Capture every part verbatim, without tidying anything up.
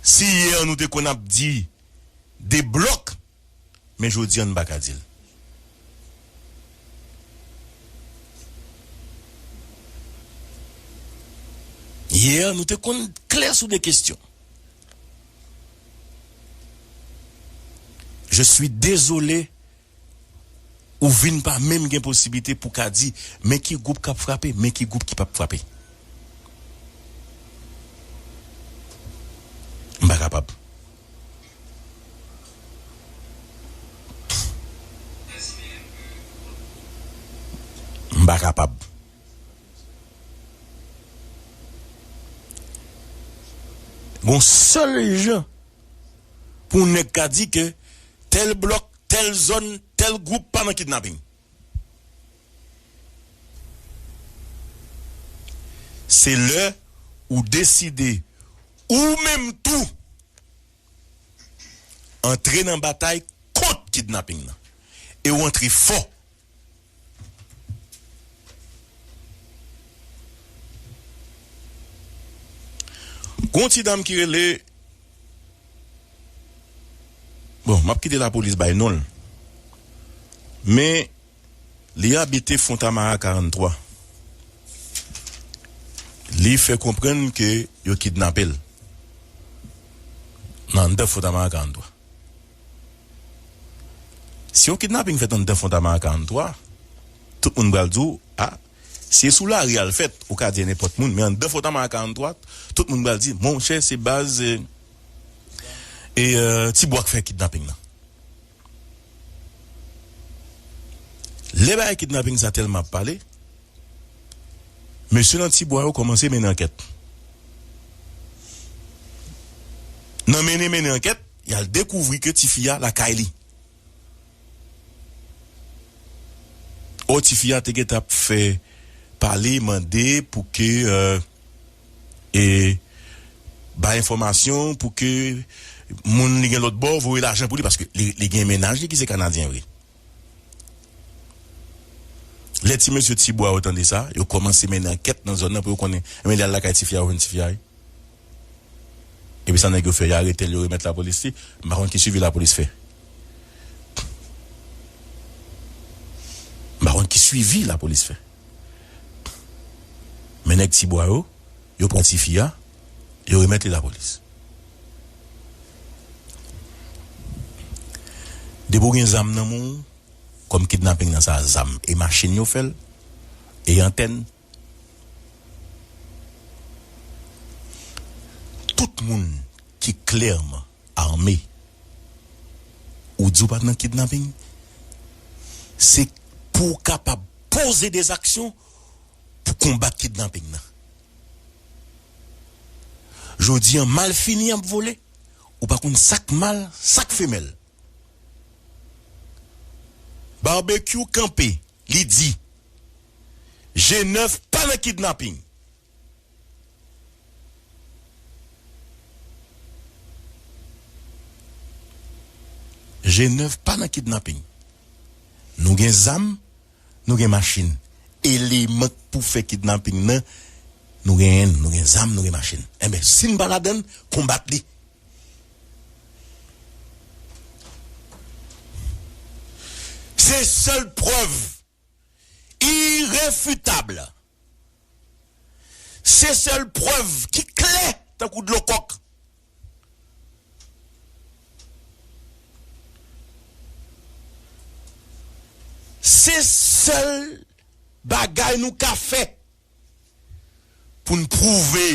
Si yè nou te konn ap di de blòk, men jodi a n pa ka di l. Yè nou te konn klè sou de kesyon. Je suis désolé, ou vin pa menm gen posiblite pou ka di men ki gwoup k ap frape, men ki gwoup ki p ap frape. M pa kapab. M pa kapab. Gon sèl jan pou yon nèg ka di ke tèl blòk, tèl zòn, tèl gwoup pa nan kidnaping. Se lè ou deside ou menm tou antre nan batay kont kidnaping nan. E w antre fò. Gon ti dam ki rele, bon, m ap kite lapolis bay non l. Men, li abite Fontamara karanntrwa. Li fè konprann ke yo kidnape l nan anndan Fontamara karanntrwa. Si yon kidnaping fèt anndan Fontamara karanntrwa, tout moun pral di w, a, si e sou lari a l fèt, ou ka di e nenpòt moun, men anndan Fontamara karanntrwa, tout moun pral di, monchè, se baz, e, e, e, Tibwa k fè kidnaping nan. Lè bagay kidnaping sa tèlman ap pale, mesye nan Tibwa yo kòmanse mennen ankèt. Nan mennen, mennen ankèt, y al dekouvri ke tifi a lakay li. Ò, tifi a te gentan ap fè pale, mande pou ke, e, e, bay enfòmasyon, pou ke moun li gen lòt bò voye lajan pou li, paske li, li gen mennaj li ki se Kanadyen vre. Lè ti mesye Tibwa yo tande sa, yo kòmanse mennen ankèt nan zòn nan pou yo konnen, men li al lakay tifi a, yo jwenn tifi a, wi. Epi sa nèg yo fè, yo arete l, yo remèt lapolis li. M pa konn ki swivi lapolis fè. M pa konn ki swivi lapolis fè. Men nèg Tibwa yo, yo pran tifi a, yo remèt li lapolis. Depi w gen zam nan men w, kòm kidnaping nan sa zam, e machin yo fè l, e antèn. Tout moun ki klèman ame, ou di w pa t nan kidnaping, se pou w kapab poze de zaksyon pou konbat kidnaping nan. Jodi a, malfini ap vole, ou pa konn sa k mal, sa k femèl. Barbecue kanpe, li di, G nèf pa nan kidnaping. G nèf pa nan kidnaping. Nou gen zam, nou gen machin. Eleman k pou fè kidnaping nan, nou genyen l, nou gen zam, nou gen machin. Enben, si n pa ladan l, konbat li. Se sèl prèv irefitab. Se sèl prèv ki klè tankou dlo kòk. Se sèl bagay nou ka fè pou n pwouve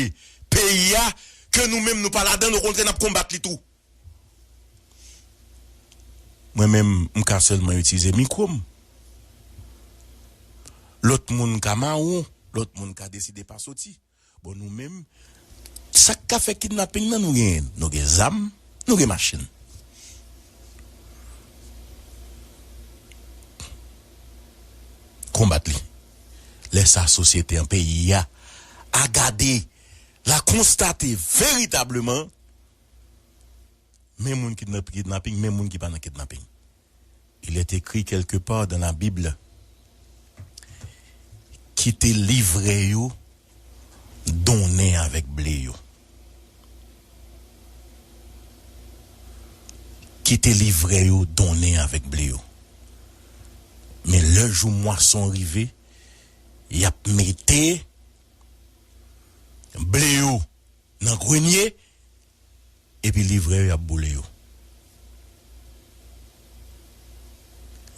peyi a ke nou menm nou pa ladan l, okontrè, n ap konbat li tou. Mwen menm, m ka sèlman itilize mikwo m. Lòt moun ka mawon, lòt moun ka deside pa soti. Bon, nou menm, sa k ka fè kidnaping nan, nou genyen l. Nou gen zam, nou gen machin. Konbat li. Lè sa, sosyete an, peyi a, a gade, l a konstate veritableman, men moun ki nan kidnaping, men moun ki pa nan kidnaping. Il est écrit quelque part dans la Bible, kite livrè yo donnen avèk ble yo. Kite livrè yo donnen avèk ble yo. Men lè jou mwason rive, y ap mete ble yo nan grenye, epi livrè yo ap boule yo.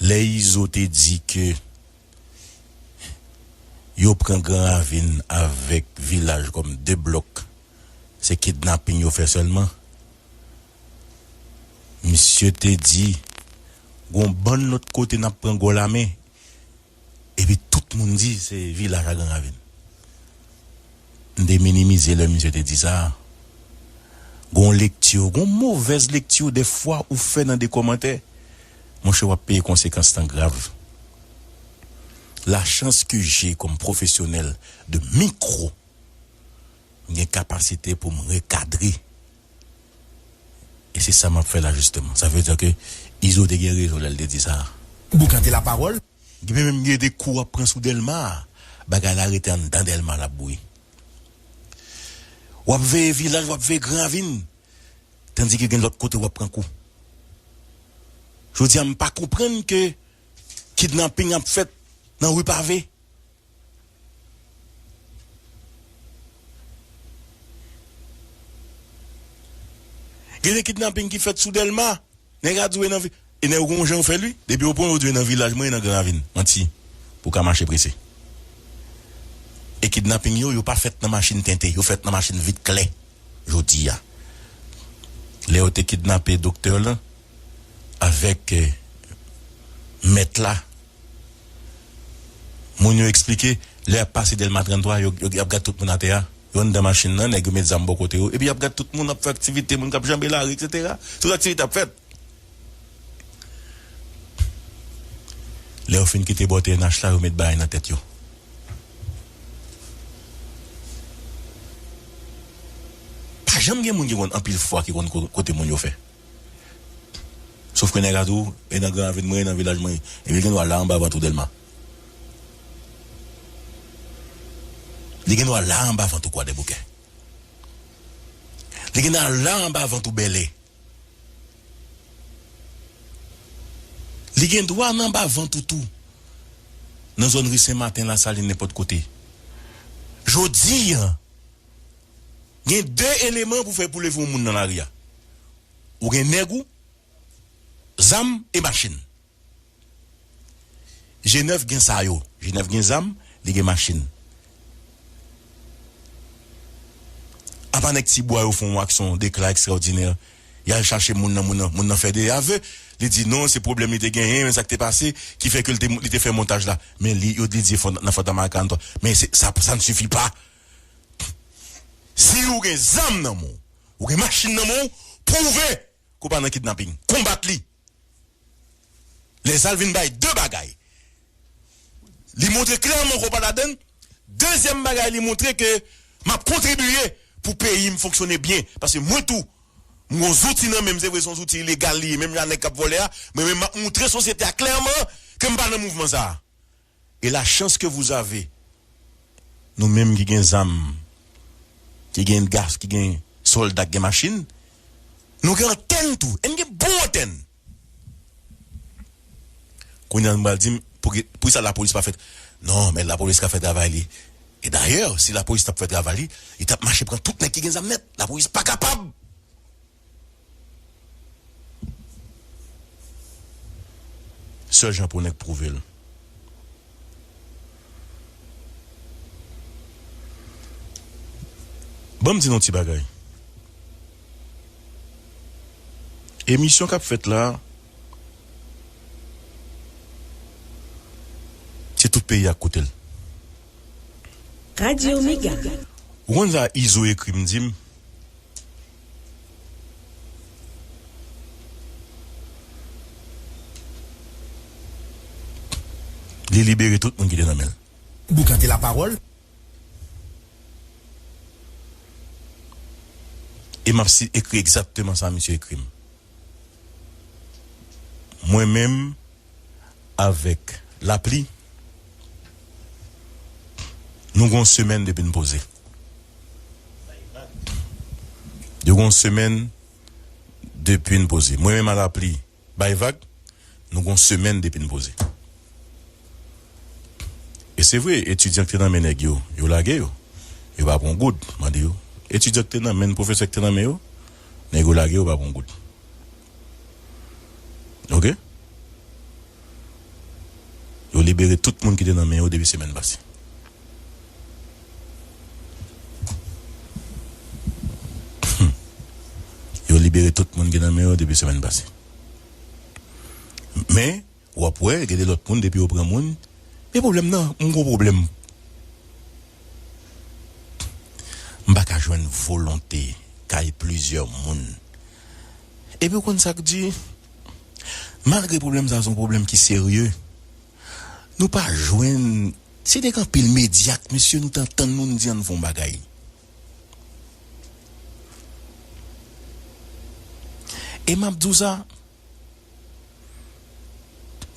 Lè Izo te di ke yo pran Gran Ravin avèk Vilaj kòm de blòk, se kidnaping yo fè sèlman. Misye te di, gon bann lòt kote n ap pran gwo lame. Epi tout moun di se Vilaj a Gran Ravin. M te minimize lè misye te di sa. Gon lekti, gon movèz lekti dèfwa ou fè nan de kòmantè. Monchè, w ap peye konsekans lan grav. La chance que j'ai comme professionnel de micro, m gen kapasite pou m rekadre. E se sa m ap fè la, jisteman. Sa vle di ke Izo te gen rezon lè l te di sa. Boukante lapawòl. Gen menm gen de kou w ap pran sou Dèlma a. Bagay la rete anndan Dèlma l ap bouyi. W ap veye Vilaj, w ap veye Gran Ravin. Tandike gen lòt kote w ap pran kou. Jodi a, m pa konprann ke kidnaping ap fèt nan ri pave. Gen de kidnaping ki fèt sou Dèlma. Nèg a di w e nan vi-, e nèg yo gon jan yo fè l wi. Depi yo pran yo di w e nan Vilaj mwen, e nan Gran Ravin. Manti. Pou w ka mache prese. E kidnaping yo, yo pa fèt nan machin tente, yo fèt nan machin vit klè. Jodi a, lè yo te kidnape doktè lan avèk, eh, mèt la, moun yo eksplike, lè y ap pase Dèlma trannntwa, yo, yo, y ap gad tout moun atè a. Yo anndan machin nan, nèg yo met zam bò kote yo. Epi y ap gad tout moun ap fè aktivite, moun k ap janbe lari, etsetera. Tout aktivite ap fèt. Lè yo fin kite bò T N H la, yo met bagay nan tèt yo. Pa janm gen moun ki konn anpil fwa ki konn ko-, kote moun yo fè. Sof ke nèg a di w, e nan Gran Ravin mwen, e nan Vilaj mwen, epi li gen dwa la anba vant ou Dèlma. Li gen dwa la anba vant ou Kwadèboukè. Li gen dwa la anba vant ou Bèlè. Li gen dwa nan anba vant ou tou. Nan zòn ri Sen Maten, Lasalin, nenpòt kote. Jodi a, gen de eleman pou fè, pou leve yon moun nan lari a. Ou gen nèg ou, zam e machin. G nèf gen sa yo. G nèf gen zam, li gen machin. Apa nèg Tibwa yo fè yon aksyon dekla ekstraòdinè, y al chache moun nan, moun nan, moun nan fè de ave, li di non, se pwoblèm li te genyen, men sa k te pase, ki fè ke li te, li te fè montaj la. Men li, yo di, di fon-, nan Fanta Maraka, men se, sa, sa ne suffit pas. Si ou gen zam nan men w, ou gen machin nan men w, pwouve ke w pa nan kidnaping. Konbat li. Lè sa l vin bay de bagay. Li montre klèman ke w pa ladann. Dezyèm bagay, li montre ke m ap kontribiye pou peyi m fonksyone byen. Paske mwen tou, m gon zouti nan men m, se vre se yon zouti ilegal li ye, menm jan nèg k ap vòlè a, mwen menm m ap montre sosyete a klèman ke m pa nan mouvman sa a. Et la chance que vous avez, nou menm ki gen zam, ki gen gas, ki gen sòlda, ki gen machin, nou gen antèn tou, e n gen bon antèn. Kounye a nou pral di m, pou ki, poukisa lapolis pa fè? Non, men lapolis ka fè travay li. E dayè, si lapolis t ap fè travay li, li t ap mache pran tout nèg ki gen zam nèt. Lapolis pa kapab. Sèl jan pou nèg pwouve l. Ban m di nou yon ti bagay. Emisyon k ap fèt la, se tout peyi a k koute l. Radyo Mega. Ou konn sa Izo ekri m, di m, li libere tout moun ki te nan men l. Boukante lapawòl. E m ap si-, ekri egzakteman sa misye ekri m. Mwen menm, avèk Lapli, nou gen yon semèn depi n poze. Nou gen yon semèn Depi n poze. Mwen menm a lapli bay vag, nou gon semèn depi n poze. E se vre, etidyan k te nan men nèg yo, yo lage yo. Yo pa pran goud, mande yo. Etidyan k te nan men, pwofesè k te nan men yo, nèg yo lage yo, pa pran goud. Oke? Yo libere tout moun ki te nan men yo depi semèn pase. Yo libere tout moun ki nan men yo depi semèn pase. Men, w ap wè, gen de lòt moun, depi yo pran moun, men pwoblèm nan, m gon pwoblèm. M pa ka jwenn volonte kay plizyè moun. Epi w konn sa k di, malgre pwoblèm sa a se yon pwoblèm ki serye, nou pa jwenn, si te gen anpil medya k, mesye, nou t ap tann nou, n di ann fè yon bagay. E m ap di w sa,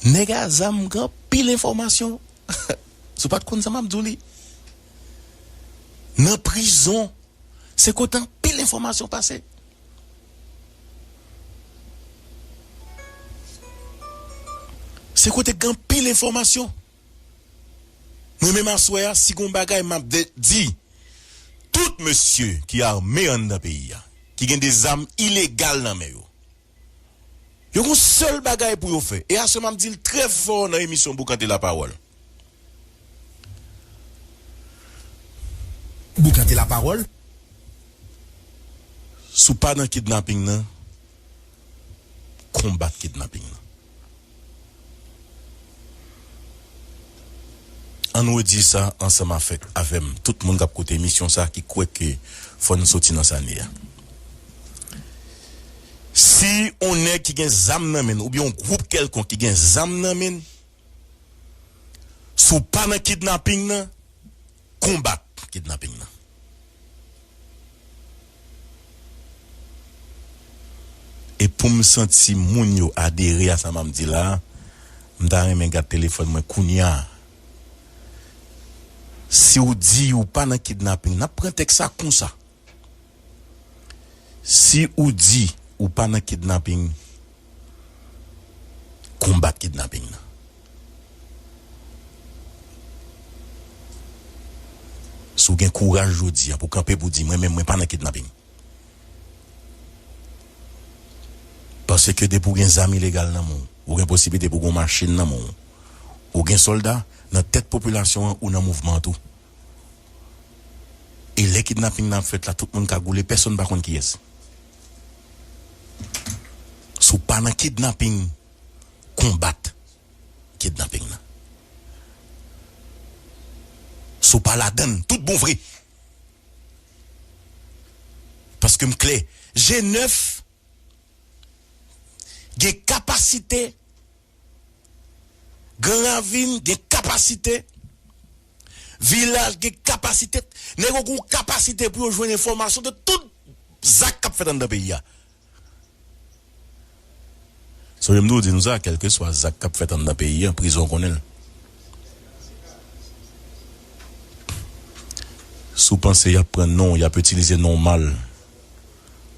nèg a zam gen anpil enfòmasyon. Si w pa t konn sa m ap di w li. Nan prizon, se kote anpil enfòmasyon pase. Se kote gen anpil enfòmasyon. Mwen menm aswè a, si gon bagay m ap de- di, tout mesye ki ame anndan peyi a, ki gen de zam ilegal nan men yo, yo gon sèl bagay pou yo fè. E aswè m ap di l trè fò nan emisyon Boukante Lapawòl. Boukante Lapawòl. Si w pa nan kidnaping nan, konbat kidnaping nan. Ann redi sa ansanm avèk, avè m, tout moun k ap koute emisyon sa ki kwè ke fò n soti nan sa n ye a. Si on nèg ki gen zam nan men l, oubyen on gwoup kèlkonk ki gen zam nan men l, si w pa nan kidnaping nan, konbat kidnaping nan. E pou m santi moun yo adere a sa m ap di la a, m ta renmen gad telefòn mwen kounye a. Si w di ou pa nan kidnaping, n ap pran tèks sa konsa. Si ou di ou pa nan kidnaping, konbat kidnaping nan. Si w gen kouraj jodi a pou kanpe pou di, mwen menm, mwen pa nan kidnaping. Paske depi w gen zam ilegal nan men w, ou gen posiblite pou w gen yon machin nan men w, ou gen sòlda, nan tèt popilasyon an, ou nan mouvman an tou. E lè kidnaping nan ap fèt la, tout moun ka goule, pèsonn pa konn kiyès. Si w pa nan kidnaping, konbat kidnaping nan. Si w pa ladann, tout bon vre. Paske m klè, G nèf gen kapasite, Gran Ravin gen kapasite, Vilaj gen kapasite, nèg yo gen kapasite pou yo jwenn enfòmasyon de tout zak k ap fèt anndan peyi a. Sonje m toujou di nou sa, kèlkeswa zak k ap fèt anndan peyi a, prizon konnen l. Si w panse y ap pran non w, y ap itilize non w mal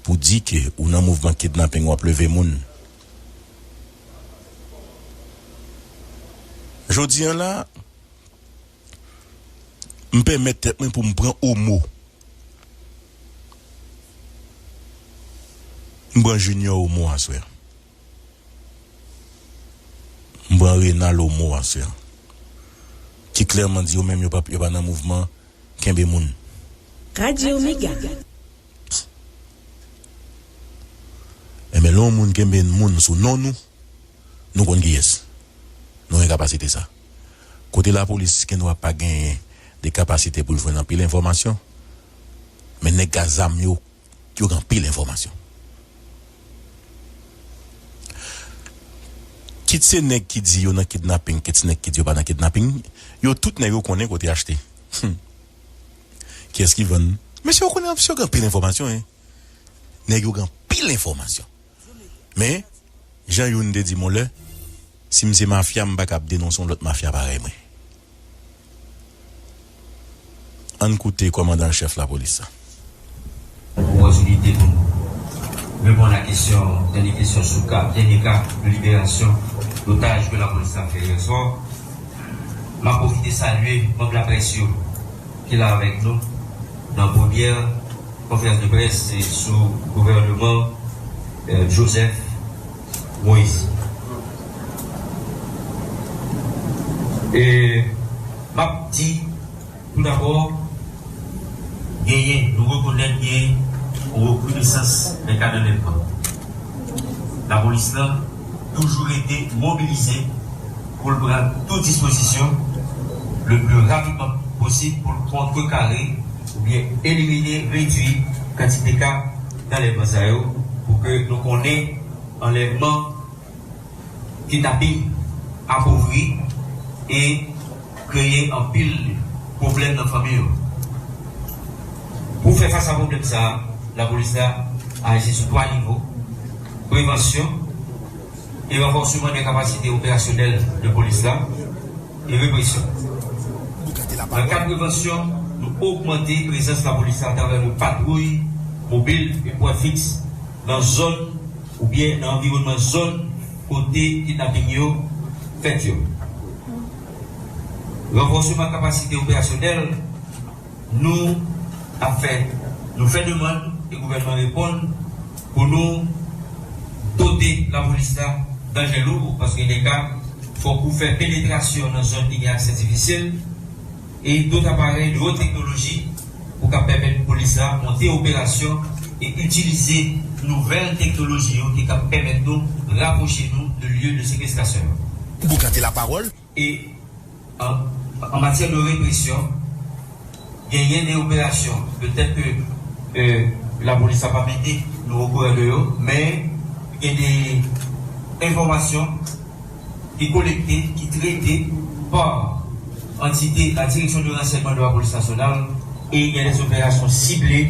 pou di ke ou nan mouvman kidnaping, w ap leve moun. Jodi a la, m pèmèt tèt mwen pou m pran omo. M pran Junior omo aswè a. M pran Renal omo aswè a. Ki klèman di yo menm yo pa, yo pa nan mouvman kenbe moun. Radio Mega. Enben, lè yon moun kenbe moun sou non nou, nou konn kiyès. Nou gen kapasite sa. Kote lapolis gendwa pa genyen de kapasite pou l jwenn anpil enfòmasyon, men nèg k ak zam yo, yo gen anpil enfòmasyon. Kit se nèg ki di yo nan kidnaping, kit se nèg ki di yo pa nan kidnaping, yo tout nèg yo konnen kote achte. Hmm. Kiyès ki vann? Mesye, yo konnen, mesye, yo gen anpil enfòmasyon, en. Nèg yo gen anpil enfòmasyon. Men, jan youn te di m yon lè, si m se mafya, m pa kab denonse yon lòt mafya parèy mwen. Ann koute kòmandan an chèf lapolis la. Opòtinite pou nou. Reponn a kesyon, dènye kesyon sou ka, dènye ka de liberasyon d'otaj ke lapolis la fè yè swa. M ap pwofite salye manm laprès yo ki la avèk nou nan premyè konferans de près sou gouvènman, eh, Joseph Moïse. E m ap di, toudabò, genyen, nou rekonèt genyen yon rekrinesans nan kad anlèvman. Lapolis la toujou rete mobilize pou l pran tout dispozisyon le pli rapidman posib pou l kontrekare oubyen elimine, redui kantite ka d'anlèvman sa yo, pou ke nou konnen anlèvman, kidnaping apovri e kreye anpil pwoblèm nan fanmi yo. Pou fè fas a pwoblèm sa a, lapolis la aji sou twa nivo: prevansyon e ranfòsman de kapasite operasyonèl de polis la e represyon. Nan kad prevansyon, nou ogmante prezans lapolis la atravè nou patwouy mobil e pwen fiks nan zòn oubyen nan anviwònman zòn kote kidnaping yo fèt yo. Ranfòsman kapasite operasyonèl, nou ap fè, nou fè demann e gouvènman reponn pou nou dote lapolis la d'anjen lou, paske gen de ka fòk ou fè penetrasyon nan zòn ki gen aksè difisil, e dòt aparèy de wòt teknoloji pou ka pèmèt polis la monte operasyon e itilize nouvèl teknoloji yo ki ka pèmèt nou rapwoche nou de lye de sekestasyon yo. Ou boukante lapawòl. E an, an matyè de represyon, genyen de operasyon, petèt ke, eh, lapolis la pa mete nou okouran de yo, men gen de enfòmasyon ki kolekte, ki trete pa antite la Direction de Renseignement de la Police Nationale, e gen de operasyon sible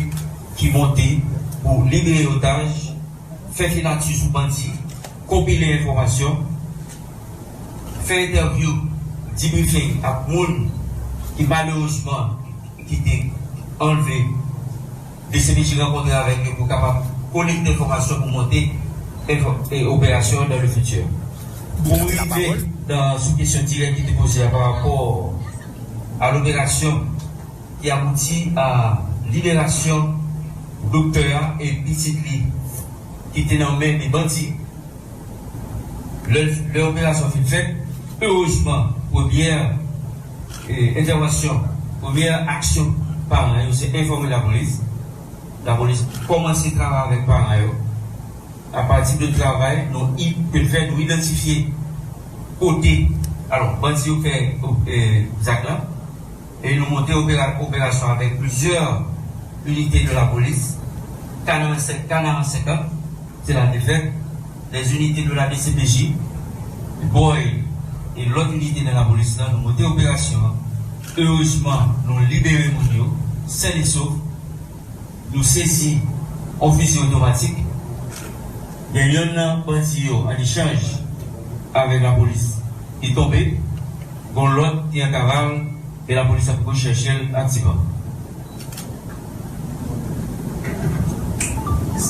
ki monte pou libere otaj, fè finati sou bandi, konpile enfòmasyon, fè entèvyou, debriefing ak moun ki malerezman ki te anlve, D C P J rankontre avèk yo pou kapab kolekte enfòmasyon pou monte enfò-, e, operasyon dans le futur. Pou rive nan, sou kesyon dirèk ki te poze a pa rapò a loperasyon ki abouti a liberasyon doktè a e pitit li ki te nan men de bandi. Lè, lè operasyon fin fèt, erezman, premyè, eh, entèvansyon, premyè aksyon paran yo, se enfòme lapolis. Lapolis kòmanse travay avèk paran yo. Apati de travay nou i-, ke n fè, nou idantifye kote, alò, bandi yo fè, eh, zak la. E nou monte opera-, operasyon avèk plizyè inite de lapolis, Kanaran senk, Kanaran senkant, se la defèt, les unités de la D C P J, Boy e lòt inite nan lapolis la, nou monte operasyon an. Erezman, nou libere moun yo, sen e sof. Nou sezi yon fizi otomatik. Gen yonn nan bandi yo, an echanj avèk lapolis, ki tonbe. Gon lòt ki an kaval, e lapolis ap rechèche l aktivman.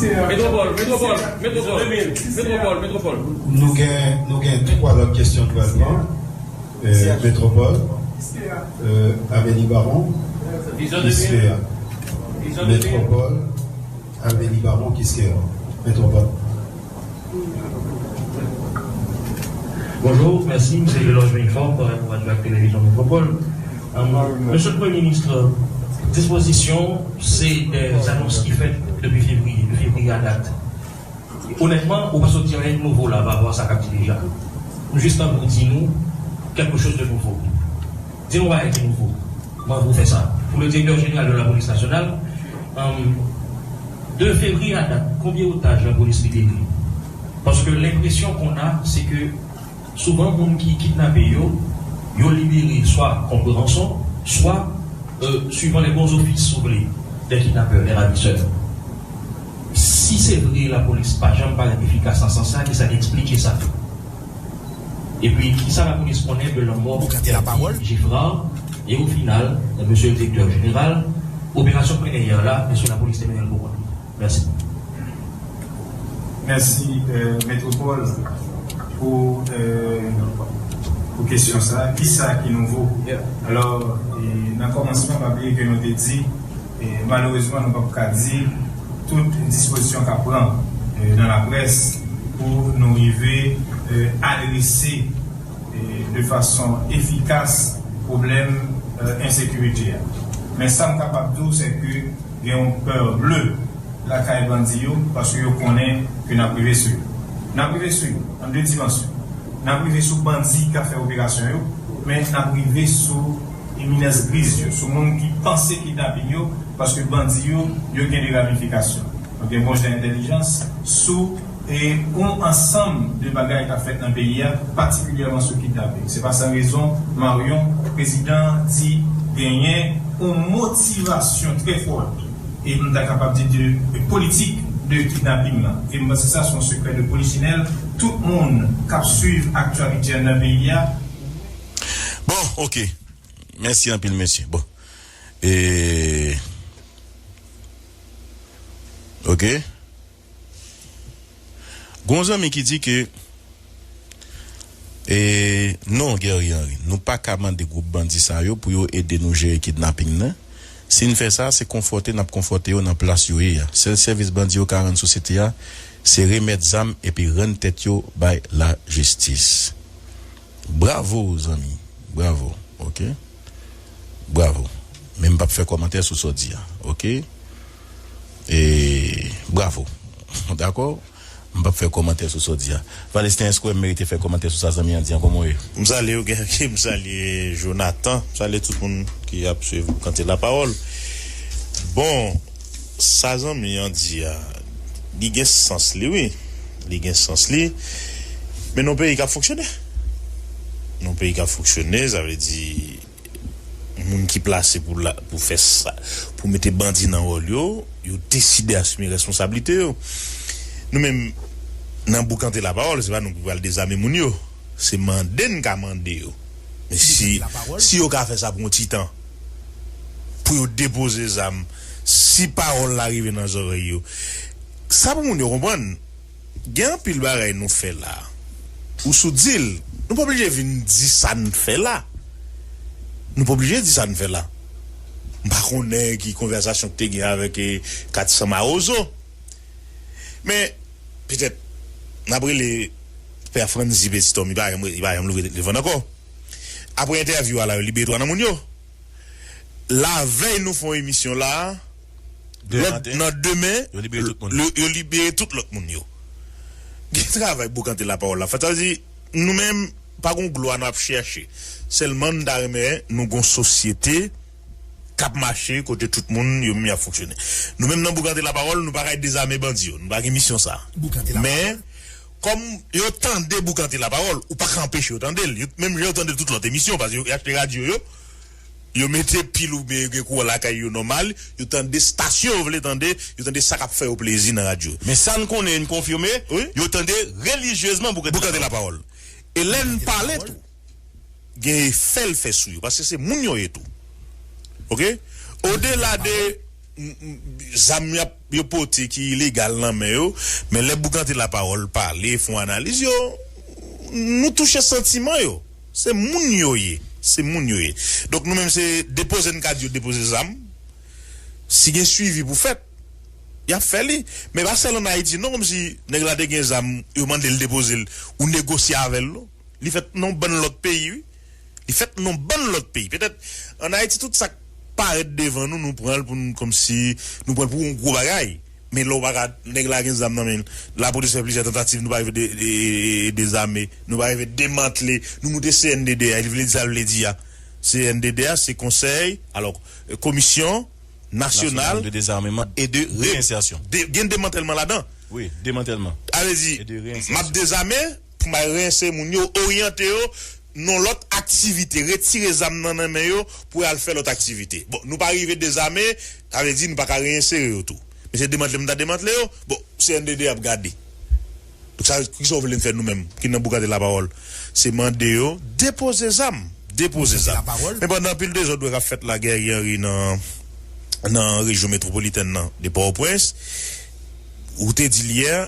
Metwopòl, Metwopòl, Metwopòl, Metwopòl, Metwopòl. Nou gen, nou gen twa lòt kesyon nou pral pran. Euh, Metwopòl, euh, Avenue Baron, Kiskeya. Metwopòl, Avenue Baron, Kiskeya. Metwopòl. Bonjou, mèsi. M se Eloge Villefort, parèt pou Radyo ak Televizyon Metwopòl. Euh, Mesye le Premye Minis, dispozisyon, se de zanons ki fèt depi fevriye, de fevriye a dat. Onètman, ou pa sot di anyen de nouvo la pa rapò a sa k ap di deja. Nou jis anvi w di nou quelque chose de nouveau. Di nou bagay ki nouvo. Mwen anvi w fè sa. Pour le directeur général de la police nationale, euh, de février à date, konbyen otaj lapolis libere? Paske lenpresyon qu'on a, se ke souvan, moun ki kidnape yo, yo libere swa kont ranson, swa, euh, suivant les bons offices, si w vle, des kidnappeurs, des ravisseurs. Si se vre lapolis pa janm parèt efikas nan sans sa, kisa k eksplike sa? Epi, kisa lapolis konnen de lanmò Geffrard? E o final, mesye le direktè jeneral, operasyon Preneyè la, èske lapolis te mennen l pou kont li? Mèsi. Mèsi, euh, Metropole, pou, euh, pou kesyon sa. Kisa ki nouvo? Alò, e, nan kòmansman, pa bliye ke nou te di, e, malerezman, nou p ap ka di tout dispozisyon k ap pran, e, nan laprès pou nou rive, e, adrese, e, de fason efikas pwoblèm, e, ensekirite a. Men sa m kapab di w, se ke gen yon pè ble lakay bandi yo, paske yo konnen ke n ap rive sou yo. N ap rive sou yo, an de dimansyon. N ap rive sou bandi k ap fè operasyon yo, men n ap rive sou eminans griz yo, sou moun ki panse kidnaping yo, paske bandi yo, yo gen de ramifikasyon. Yo gen branch de entèlijans sou e yon ansanm de bagay k ap fèt nan peyi a, patikilyèman sou kidnaping. Se pa san rezon, Marion, prezidan an di genyen yon motivasyon trè fòt, e m ta kapab di de politik de kidnaping lan. E m panse sa se yon sekrè de polichinèl. Tout moun k ap swiv aktyalite a nan peyi a. Bon, ok. Mèsi anpil, mesye. Bon. E. Ok. Gon zanmi ki di ke, e, non, Guerrier Henry, nou pa ka mande gwoup bandi sa yo pou yo ede nou jere kidnaping nan. Si n fè sa, se konfòte n ap konfòte yo nan plas yo ye a. Sèl sèvis bandi yo ka rann sosyete a, se remèt zam epi rann tèt yo bay lajistis. Bravo, zanmi. Bravo. Ok. Bravo. Men m p ap fè kòmantè sou sa w di a. Ok. E, bravo. Dakò? M p ap fè kòmantè sou sa w di a. Valestin, èske w wè m merite fè kòmantè sou sa zanmi an di a? Kòman w ye? M salye w, Guerrier, m salye Jonathan, m salye tout moun ki ap swiv Boukante Lapawòl. Bon, sa zanmi an di a, li gen sans li, wi. Li gen sans li. Men n yon peyi k ap fonksyone. N yon peyi k ap fonksyone, sa vle di, moun ki plase pou la, pou fè sa, pou mete bandi nan wòl yo, yo deside asime responsablite yo. Nou menm, nan Boukante Lapawòl, se pa nou ki pral dezame moun yo. Se mande n ka mande yo. Men si, si yo ka fè sa pou yon ti tan, pou yo depoze zam, si pawòl la rive nan zòrèy yo, sa pou moun yo konprann. Gen anpil bagay nou fè la. Ou sou di l, nou pa oblije vin di sa n fè la. Nou pa oblije di sa n fè la. M pa konnen ki konvèsasyon ki te gen avèk, e, Katsan Mawozo. Men, petèt, n ap rele Pè Frantzy Petit Homme, li pa janm, li pa janm louvri telefòn ankò. Apre entèvyou a la, yo libere twa nan moun yo. Lavèy nou fè yon emisyon la, nan demen, yo libere tout lòt moun yo. Gen travay Boukante Lapawòl la fè. Sa vle di, nou menm, pa gon glwa n ap chèche. Sèlman, n ta renmen nou gon sosyete k ap mache kote tout moun yo menm y ap fonksyone. Nou menm nan Boukante Lapawòl, nou pa kay dezame bandi yo. Nou pa gen misyon sa. Men, kòm yo tande Boukante Lapawòl, ou pa ka anpeche yo tande l. Menm jan yo tande tout lòt emisyon, paske y achte radyo yo, yo mete pil oubyen yo gen kouran lakay yo nòmal, yo tande estasyon yo vle tande, yo tande sa k ap fè yo plezi nan radyo. Men sa n konnen, n konfime, yo tande relijyezman Boukante Lapawòl. E lè n pale tou, gen efè l fè sou yo, paske se moun yo ye tou. Ok? Odela de zam y ap, yo pote ki ilegal nan men yo, men lè Boukante Lapawòl pale, fè yon analiz, yo, nou touche santiman yo. Se moun yo ye. Se moun yo ye. Donk, nou menm, se depoze n ka di yo depoze zam. Si gen swivi pou fèt, y ap fè li. Men pa sèl ann Ayiti, non, kòmsi nèg la te gen zam, yo mande l depoze l, ou negosye avè l, non. Li fèt nan yon bann lòt peyi, wi. Li fèt nan yon bann lòt peyi. Petèt, ann Ayiti, tout sa k parèt devan nou, nou pran l pou n, kòmsi, nou pran l pou yon gwo bagay. Men lè w pa ka, nèg la gen zam nan men l. Lapolis fè plizyè tantativ, nou pa rive de, de, dezame, nou pa rive demantle, nou moute C N D D A, li vle di sa l vle di a. C N D D A, se konsèy, alò, komisyon nasyonal de dezarmeman e de reyensèsyon. Gen demantèlman ladan. Wi, demantèlman. Sa vle di, m ap dezame, pou m al reyensere moun yo, oryante yo nan lòt aktivite, retire zam nan nan men yo pou y al fè lòt aktivite. Bon, nou pa rive dezame, sa vle di nou pa ka reyensere yo tou. Men se demantle m ta demantle yo, bon, C N D D ap gade. Donk sa, kisa w vle n fè nou menm ki nan Boukante Lapawòl? Se mande yo depoze zam. Depoze zam. Men pandan anpil dezòd wè k ap fèt la, Guerrier Henry, nan, nan rejyon metwopolitèn nan, de Pòtoprens, ou te di l yè,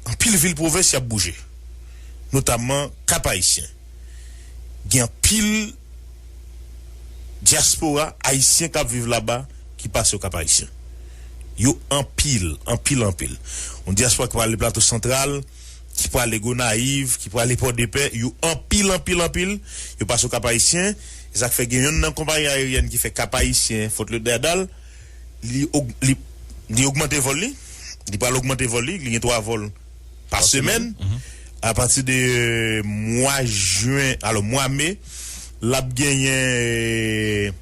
anpil vil pwovens y ap bouje, notamman Kap Ayisyen. Gen anpil dyaspora ayisyen k ap viv laba ki pase yo Kap Ayisyen. Yo anpil, anpil, anpil. Yon dyaspora ki prale Plato Santral, ki prale Gonayiv, ki prale Pòdepè, yo anpil, anpil, anpil. Yo pase yo Kap Ayisyen. E sa k fè gen yonn nan konpayi ayeryèn ki fè Kap Ayisyen, Fort Lauderdale, li, og- li, li ogmante vòl li. Li pral ogmante vòl li. Li gen twa vòl pa semèn. Apati de mwa jen, alò, mwa me, l ap genyen